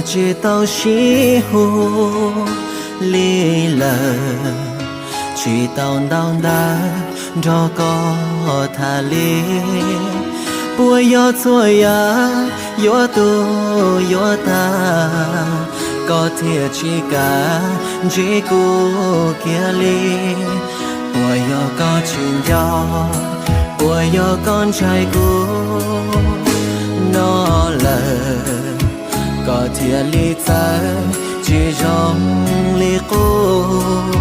Tsis tau sib hu li lawm, tsis tau ntau ntawv nrog koj tham li. Puas yog txhua yam yuav tu yuav tas, koj thiaj tsis kam ntsib kuv kiag li? Puas yog koj tsis nco, puas yog koj ntshai kuv no lawm, koj thiaj li txawv tsis zoo li qub?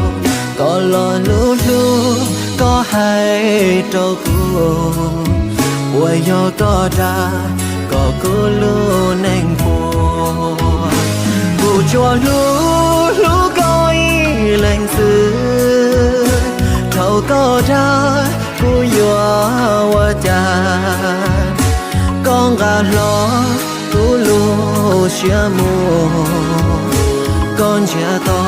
Koj lo lus hlub koj hais rau kuv, puas yog koj dag kom kuv lub neej puas? Kuv tsuas hlub hlub koj ib leeg xwb, thaum koj dag kuv yuav ua cas? Koj nqa hlo kuv lub siab mus, koj ntsiag to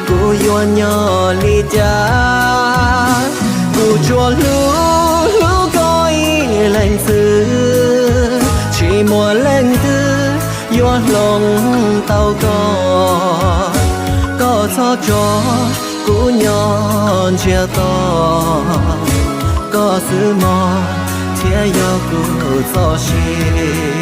kuv yuav nyob li cas? Kuv tsuas hlub hlub koj ib leeg xwb, tsis muaj leej twg yuav hloov tau koj. Koj txhob tso kuv nyob ntsiag to, koj xwb mog thiaj yog kuv txoj sia.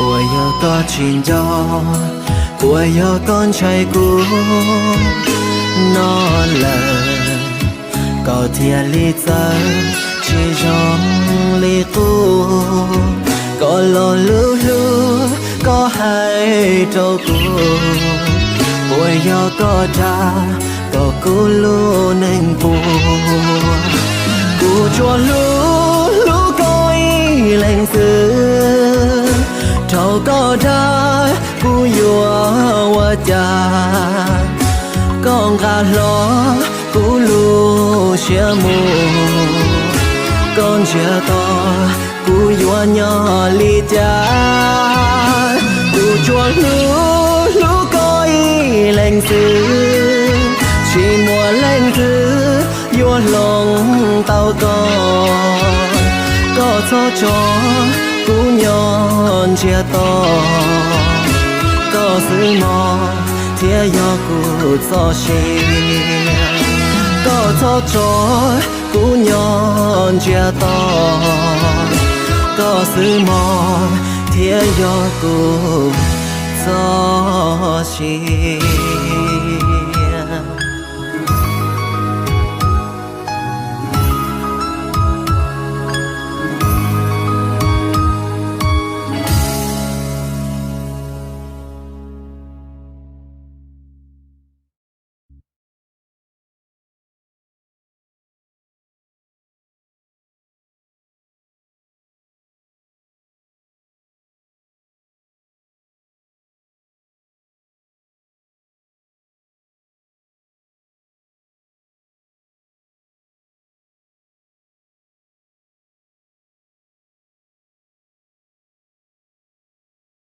Puas yog koj tsis nco, puas yog koj ntshai kuv no lawm, koj thiaj li txawv tsis zoo li qub? Koj lo lus hlub koj hais rau kuv, puas yog koj dag kom kuv lub neej puas? Kuv tsuas hlub hlub koj ib leeg xwb, thaum koj dag kuv yuav ua cas? Koj nqa hlo kuv lub siab mus, koj ntsiag to kuv yuav nyob li cas? Kuv tsuas hlub hlub koj ib leeg xwb, tsis muaj leej twg yuav hloov tau koj. Koj txhob tso kuv nyob ntsiag to, koj xwb mog thiaj yog kuv txoj sia. Koj txhob tso kuv nyob ntsiag to, koj xwb mog thiaj yog kuv txoj sia.